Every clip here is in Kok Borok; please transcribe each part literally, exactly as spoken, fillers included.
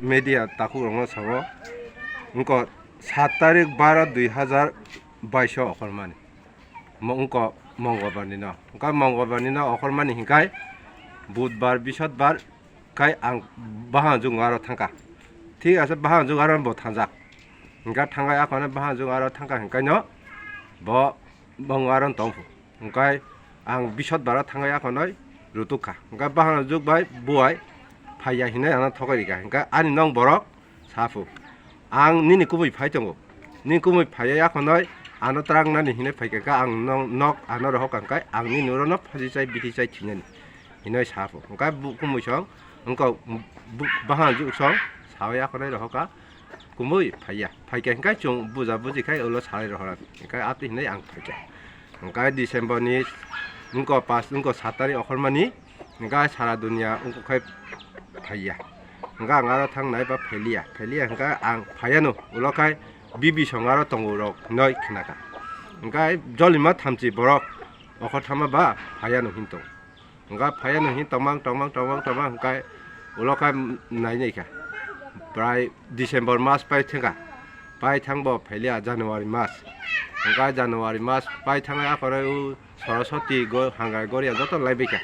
media takhuk rokno sao, wngkha sat tarik baro dui hazar baiso okhormani. Mo-, wngkha Mongolbar ni no. Wngkha Mongolbar ni no okhormani hinkhai Budbar, Bisotbar khai ang bahan jung aro thangkha. Thik ase, bahan jung aro bo thangjak. Wngkha thangkhai akhone bahan jung aro thangkha hinkhai no bo bong aro tongphu. Wngkha ang Bisotbar o thangkhai akhonoi rutuk kha. Wngkha bahan jung bai buai phaiya hinwi ano thokai rikha. Wngkha ani nong borok Saphu, ang nini kumui phai tongo. Nini kumui phaiya yakhonoi ano trangnani hinwi phaikha khe ang nok ano rohor kha, hwnkhe ang nini urono phaji chai bithi chai thinani hinwi saphu. Hwnkhe kumui song wngkha bahan jug song sao yakhonoi rohor kha, kumui phaiya. Phaikha hwnkhe chwng buja buji khai ulo salai rohorani. Hwnkhe atwi hinwi ang phaikha. Hwnkhe December ni wngkha pas, wngkha sat tarik okhormani. Hwnkhe sara dunia wngkha khai phaiya. Hwnkhe ang aro thang nai ba phailiya. Phailiya hwnkhe ang phaiya no. Ulo khai bibi song aro tongo rok hinoi khnakha. Hwnkhe jolima thamchi borok okhor thama ba phaiya no hin tong. Hwnkhe phaiya no hin tongmang, tongmang, tongmang, tongmang hwnkhe ulo khai nai nai kha. Prai December mas pai thangkha. Pai thang bo phailiya January mas. Hwnkhe January mas pai thangkha akhoroi u Saraswati go hangai goria joto laibaikha.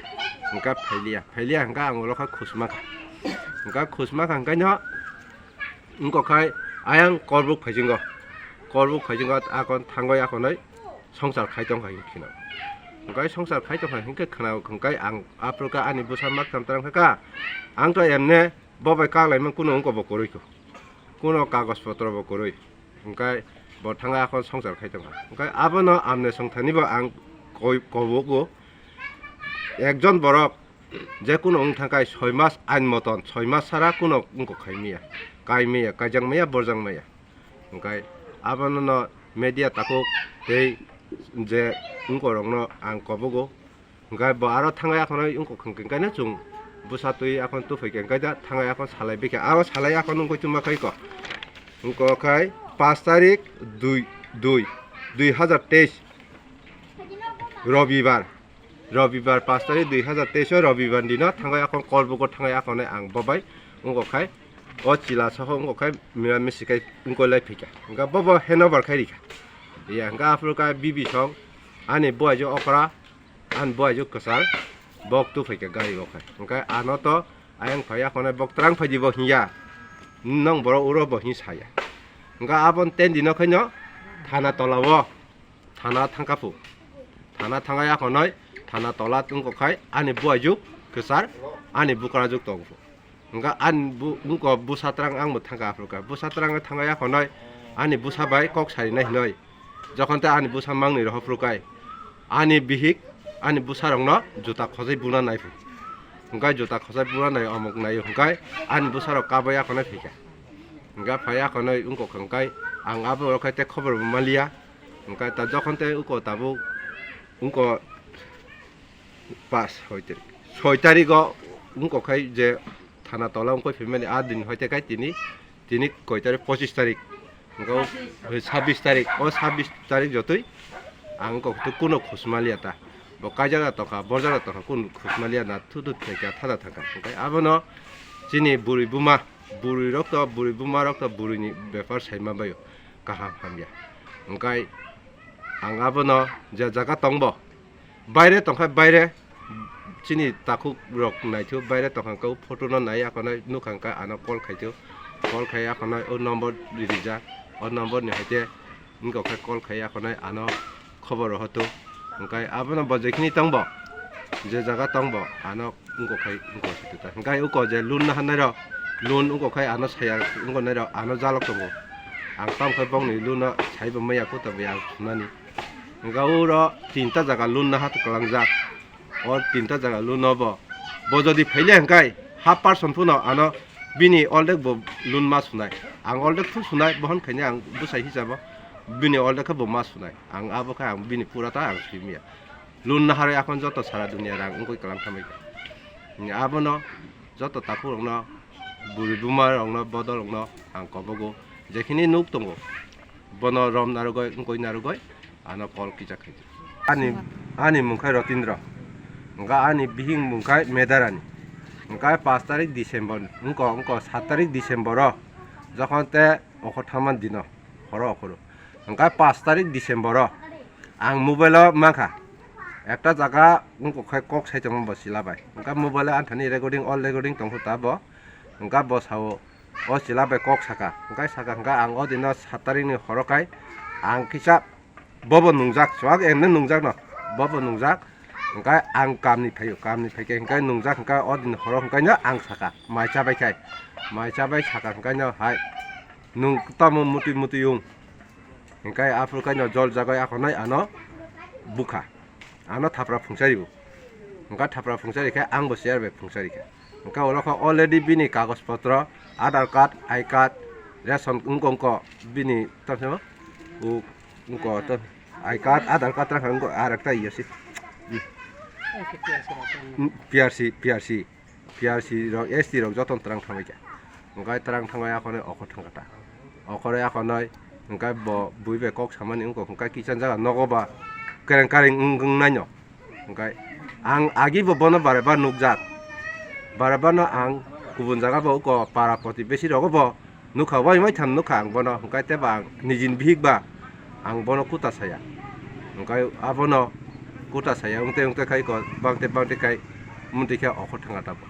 Hwnkhe phailiya, phailiya hwnkhe ang ulo kha khusma kha. Hwnkhe khusma kha hwnkhe no wngkha khai ayang korbuk phaisingo. Korbuk phaisingo akon thangoi akonoi songsar khai tongkha hinkheno. Hwnkhe songsar khai tongkha hinkhe khna hwnkhe ang aphuru kha ani bwsa mak tam tarang kha. Ang to emne bo bai kak laimang kuno wngkha bo kwrwi kho. Kuno kagoj potro bo kwrwi. Hwnkhe bo thangwi akhon songsar khai tongkha. Hwnkhe abono amne songthani bo ang koi-, kobogo. Ekjon borok je kuno wng thangkhai soi mas ain moton, soi mas sara kuno wngkha khai maya, kai maya, kaijak maya, borjak maya. Hwnkhe abono no media takhuk tei je wngkorokno ang kobogo. Hwnkhe bo aro thangwi akhonoi wngkha hwnkhe no chwng bwsa twi akhon tuphai khe hwnkhe da thangwi akhon salai bikha. Abo salai akhon wngwi tongma khai kho. Wngkha khai pas tarik dui, dui, dui hazar teis Robibar. Robibar pas tarik dui hazar teis o Robibar dino thangwi akhon Kolbugo thangwi akhonoi ang bobai wngkha khai o chila soho wngkha khai mira misi khai wngkha lai phikha. Hwnkhe bobo handover khai rikha. Ya hwnkhe aphuru kha bibi song ani buaiju okra. Ani buaiju kwchar bok tuphai kha gari o khai. Hwnkhe ano to ayang phai akhonai bok twrang phai di bo hinya. Nong borok uro bo hin saya. Hwnkhe aboni ten dino khaino thana tola o, thana thangkha phu. Thana thangai akhonai thana tola wngkha khai ani buaiju kwchar ani bukrajuk tongo phu. Hwnkhe ani bu-, wngkha bwsa twrang ang bo thangkha aphuru kha. Bwsa twrang thangwi akhonai ani bwsa bai kok sarinai hinoi. Jokhon tei ani bwsa mangni rohor phuru khai ani bihik ani bwsa rokno juta khojai buna nai phu. Hwnkhe juta khojai buna nai omok nai hwnkhe ani bwsa rok kabui akhonai phaikha. Hwnkhe phai akhonai wngkha hwnkhe ang abo rok khai tei khobor bo maliya. Hwnkhe ta jokhon tei wngkha tabuk wngkha pas soi tarik. Soi tarik o wngkha khai je thana tola wngkha phaimani a din hoite khai tini, tini koi tarik? Pochis tarik. Wngkha o sabis tarik. O sabis tarik jotoi ang wngkha kuno khusmaliya ta. Bo kaijak tongkha, borjak tongkha, kuno khusmaliya na thu thu thai kha, thada thangkha. Hwnkhe abono chini bwrwi buma, bwrwi rok to, bwrwi buma rok to bwrwini bepar saima baio kaham hamya. Hwnkhe ang abono je jaga tongbo, baire tongkha, baire chini takhuk rok naithu, baire tongkha khe photo no nai akhonai nukha khe ano call khaithu, call khai akhonai o number rijak, o number ni haite wngkha khe call khai akhonai ano khobor rohotu. Hwnkhe abono bo jekhini tongbo, je jaga tongbo ano wngkha khai wngkha situ ta. Hwnkhe uko je loan naharnai rok, loan wngkha khai ano saya wngkha nai rok ano jalok tongo. Ang tamo khai bokni loan no saibo maya kuta bai ang sunani. Hwnkhe uro tinta jaga loan naha kwlangjak. O tinta jaga loan no bo, bo jodi phaile hwnkhe half percent phano ano bini oldek bo loan ma sunai. Ang oldek phu sunai, bohon khaina ang bwsai hisabo bini oldek khe bo ma sunai. Ang abo khe ang bini pura ta ang simiya. Loan naharwi akhon joto sara dunia rang wngwi kwlang thamai kha. Abono joto takhuk rokno, bwrwi buma rokno, bodol rokno ang kobogo. Jekhini nuk tongo, bono rom narwgwi, wngwi narwgwi ano call kisa khaidi. Ani, ani mung khai Rotindra. Hwnkha ani bihik mung khai Medarani. Hwnkhe pash tarik December, wngko, wngko, sat tarik December o, jokhon te okhor thamani dino, horo okhoro. Hwnkhe pash tarik December o, ang mobile o mankha, ekta jaga wngkha khe kok sai tongma bo chwla bai. Hwnkhe mobile o anthani recording, all recording tongkha ta bo. Hwnkhe bo sao, o chwla bai kok saka, hwnkhe saka hwnkhe ang o dino sat tarik ni horo khai ang kisa Bobo nungjak, chuak emne nungjak no. Bobo nungjak. Hwnkhe ang kamni phaio, kamni phaikhe hwnkhe nungjak, hwnkhe o din horo hwnkhe no ang saka, mai chabai khai. Mai chabai saka hwnkhe no hai, nwng tamo mutui mutui wng. Hwnkhe aphuru khe no jol jagoi akhonai ano bukha. Ano thapra phungsa ribo. Hwnkhe thapra phungsa rikhe ang bo chair bai phungsa rikha. Hwnkhe oro khe already bini kagoj potro, Aadhaar card, I card, ration wngko wngko bini tamsimo. U wngko to I card, Aadhaar card rang wngko ar ekta iyo si. Hmm. P R C, P R C, P R C rok, S T rok jotono twrang thangbai kha. Hwnkhe twrang thangbai akhonai okhor thangkha ta. Okhoroi akhonai hwnkhe bo bui bai kok samani wngkha, hwnkhe kichang jaga nogo ba kereng kareng wng, wng naino. Hwnkhe ang agi bo bono bare bar nukjak. Bare barno ang kubun jaga bo uko para protibesi rogo bo nukha, wai wai tham nukha ang bono, hwnkhe tei ba ang nijini bihik ba ang bono kuta saya. Hwnkhe abono kuta saya wngte wngte khai ko bangte bangte khai muntui khe okhor thangkha ta bo.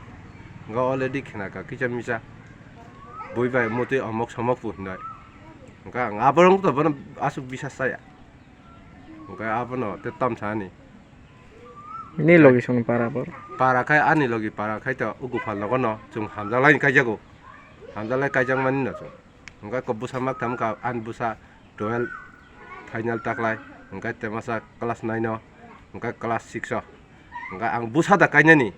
Hwnkhe already khenakha kisa misa. Bui bai mutui omok somok bo hinai. Hwnkhe ang abono wngkha bono aswk bisas chaya. Hwnkhe abono tei tamsa ani. Ni logi song para bo. Para khai ani logi para khai to ugu phal nogo no chwng hamjaklai ni kaijago. Hamjaklai kaijakmani no chwng. Hwnkhe ko bwsa mak tham kha ani bwsa twelve final taklai. Hwnkhe te masa class nine o. Hwnkhe class six o. Hwnkhe ang bwsa da kainani.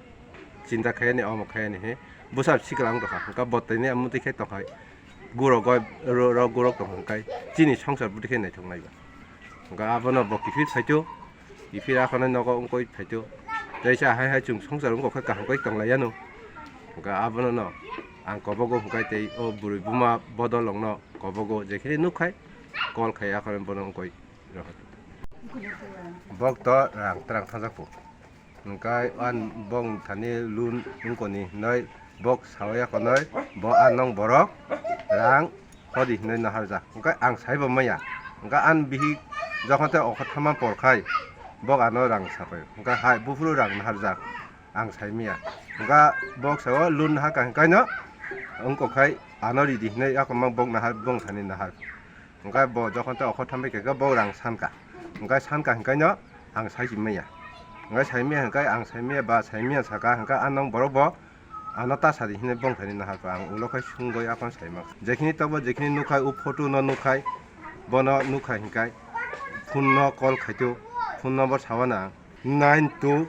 Chinta khaiyani omo khaiyani he. Bwsa sikla wng tongkha. Hwnkhe bo tini amotwi khe tongkhai. Guro goi ro, ro gurok tong hwnkhe chini songsar bwtwi khe naithok nai ba. Hwnkhe abono bo kiphil saitu, kiphil akhonai nogo wngkoi phaitu. Teisa hai hai chwng songsar wngkha khe kaham khe tong lai yanu. Hwnkhe abono no ang kobogo hwnkhe tei o bwrwi buma bodol rokno kobogo jekhini nuk khai call khai akhonai bono wngkoi rohor. Bok to rang twrang thajak po. Hwnkhe ani bok thani loan wngkoni hinoi bok sawi akonoi bo a nong borok rang hodi hinoi naharjak. Hwnkhe ang saibo maya. Hwnkhe ani bihik jokhon tei okhor thama por khai bok ano rang sapai. Hwnkhe hai buphuru rang naharjak ang saimaya. Hwnkhe bok sao loan nahar kaham kaino wngkok khai ano ridi hinoi akomma bok nahar bong thani nahar. Hwnkhe bo jokhon tei okhor thambai khe bo rang sanka. Hwnkhe sanka hwnkhe no ang saisi maya. Hwnkhe saimaya hwnkhe ang saimaya ba saimaya saka hwnkhe a nong borok bo ano ta sadi hinwi bongthani naharkha ang ulo khai sungwi akon saima. Jekhini tobo jekhini nukhai o photo no nukhai bono nukhai hwnkhe phone no call khaito phone number sawana ang nine two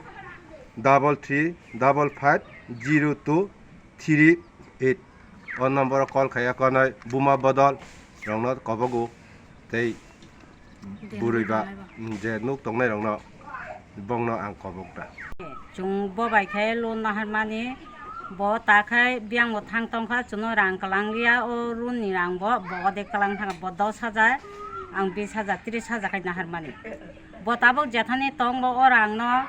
double three double five zero two three eight. O number o call khaiya konoi buma bodol rokno kobogo tei burui ba je nuk tongnai rokno bongno ang kobok da. Chwng bo bai khe loan naharmani bo ta khai biyang bo thang tong kha chwngno rang kwlang liya o loan ni rang bo bo de kwlang thang bo dos hajar ang bis hajar tris hajar khai naharmani. Bo tabuk jethani tong bo o rang no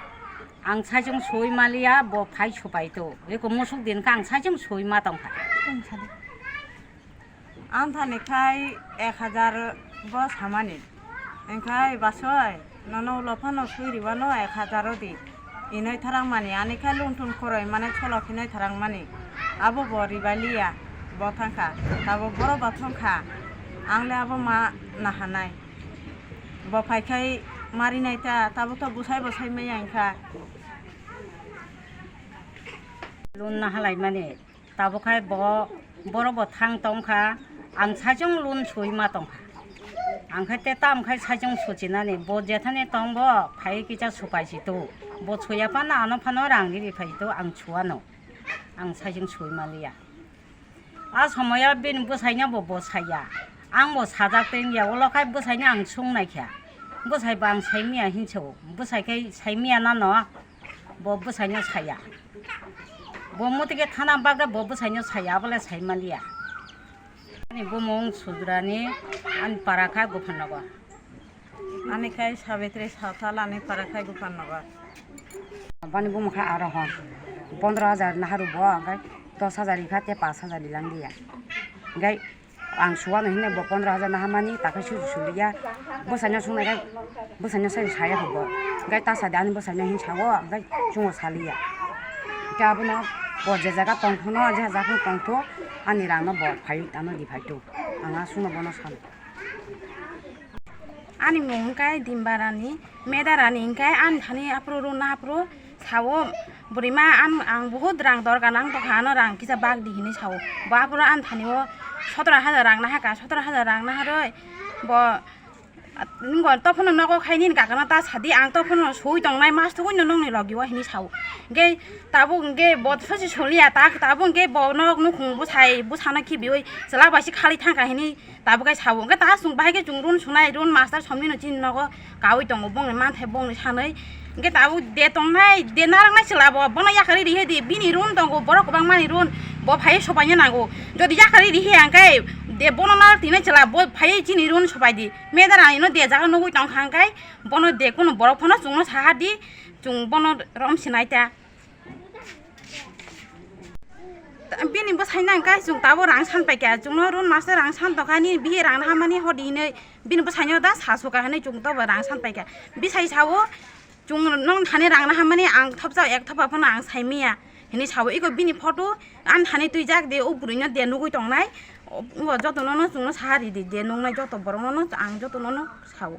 ang saichung sui maliya bo phai supai to. Eko musuk din kha ang saichung sui ma tong kha. Ang thani khai ek hajar bo samani. Engkhai basoi nono ulo phano sui riwano ek hajar o di. Inoi tharang mani ani khai lungthun khoroi mane cholo khinai tharang mani. Abo bo ribai liya bo thang kha. Tabo boro bo thong kha. Ang le abo ma nahanai. Bo phai khai mari nai ta, tabo to bwsai bwsai maya wng kha. Loan nahalai mani, tabo khai bo, boro bo thang tong kha, ang saichung loan sui ma tong kha. Ang khai te tam khai saichung suchinani, bo jethani tong bo phai kisa supai si to. Bo suya phano ano phano rang riri phai to, ang suano. Ang saichung sui ma liya. A somoyo bini bwsaino bo, bo saiya. Ang bo sajak tei wngya, ulo khai bwsaino ang sung naikha. Bwsai bo ang saimaya hinsa o. Bwsai khai saimaya nano, bo bwsaino saya. Bo muti khe thana bagwi bo bwsaino saya, abole sai maliya. Ani bumung Sudrani, ani para kha Gopalnagar. Ani khai Sabitri Sathal, ani para khai Gopalnagar. Bani bumung kha Arohon. Pondro hajar naharu bo, hwnkhe dos hajar rikha, tei pash hajar rilang diya. Hwnkhe ang suwano hinwi bo pondro hajar nahamani takhai suju suliya. Bwsaino swngnai khe bwsaino sai saya bo. Hwnkhe ta sadi ani bwsaino hin sawo, hwnkhe chwngno saliya. Hwnkhe abono bo je jaga tongphano, je jaga tongpho, ani rangno bo phai ano di phai tu. Ang aswkno bono sano. Ani mung hwnkhe Dimbarani, Medarani hwnkhe ani thani aphuru rwna aphuru sao, "Bwrwima, ang, ang buhut rang dorkar nang tongkha, ano rang kisa bak di," hinwi sao. Bo aphuru ani thani o sotoro hajar rang nahakha, sotoro hajar rang naharwi bo, "Nungo tophano nogo khai nini kakano ta sadi, ang tophano sui tongnai, mas tugui no nongni logi o," hinwi sao. Hwnkhe tabuk hwnkhe bo sosi soliya, ta tabuk hwnkhe bo nok nukhung bwsai, bwsano khibiwi chwla bai se khali thangkha hinwi tabuk khe sao. Hwnkhe ta chwng bahai khe chwng run sunai, run master somni no chini nogo kaui tongo, bongni manthai bongni sanwi. Hwnkhe tabuk de tongnai, de narwknai chwla bo, bono yakarwi rihe di, bini run tongo, borok kwbangmani run, bo phaiwi sopaina nango. Jodi yakarwi rihe hwnkhe de bono narwk tinai chwla, bo phaiwi chini run sopai di. Medarani no de jaga nugui tongkha hwnkhe bono de kunu borok phano chwngno saha di, chwng bono rom sinai ta. Bini bwsai nang khe chwng tabuk rang san paikha, chwngno run master rang san tongkha, nini bihi rang nahamani hodi hinwi bini bwsaino da sa suka hinwi chwng tobo rang san paikha. Bwsai sao, "Chwng nong thani rang nahamani ang thopjak ek thopa phano ang saimanya," hinwi sao. Iko bini photo ani thani twijak de, o bwrwino de nugui tongnai, o jotono no chwngno saha ridi, de nungnai joto borokno no ang jotono no sao.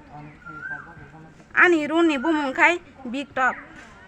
Ani run ni bumung khai Big Top.